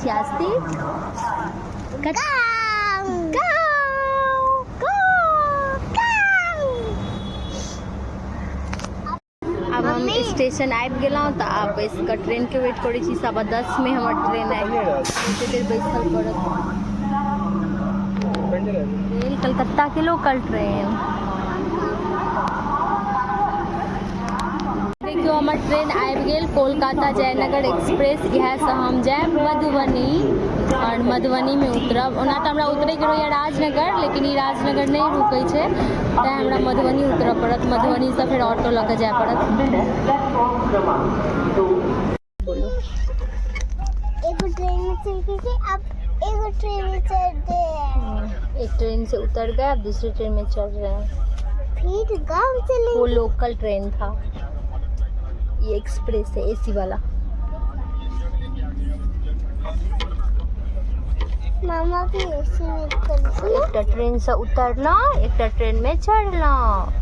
छी आस्ती? गाँव। गाँव। आब हम स्टेशन आबि गेलहुँ, तऽ आब बैस कऽ ट्रेनके वेट करै छी। 10:15 मे हमर ट्रेन आबि, एते देर बैसल पड़त। रेल कलकत्ता के लोकल ट्रेन। देखियौ, हमर ट्रेन आबि गेल, कोलकाता जयनगर एक्सप्रेस। इएहसँ हम जायब मधुबनी आओर मधुबनीमे उतरब। ओना तऽ हमरा उतरैके रहैए राजनगर, लेकिन ई राजनगर नहि रुकै छै, तैँ हमरा मधुबनी उतरऽ पड़त। मधुबनीसँ फेर ऑटो लऽ कऽ जाय पड़त। बोलो। एगो ट्रेन में चढ़ के, अब एगो ट्रेन में चढ़ते हैं। एक ट्रेन से उतर गए, अब दूसरी ट्रेन में चढ़ रहे हैं। फिर गांव चलेंगे। वो लोकल ट्रेन था, ये एक्सप्रेस है, एसी वाला। मामा भी एसी में चलते। एकटा ट्रेनसँ उतरलहुँ, एकटा ट्रेनमे चढ़लहुँ।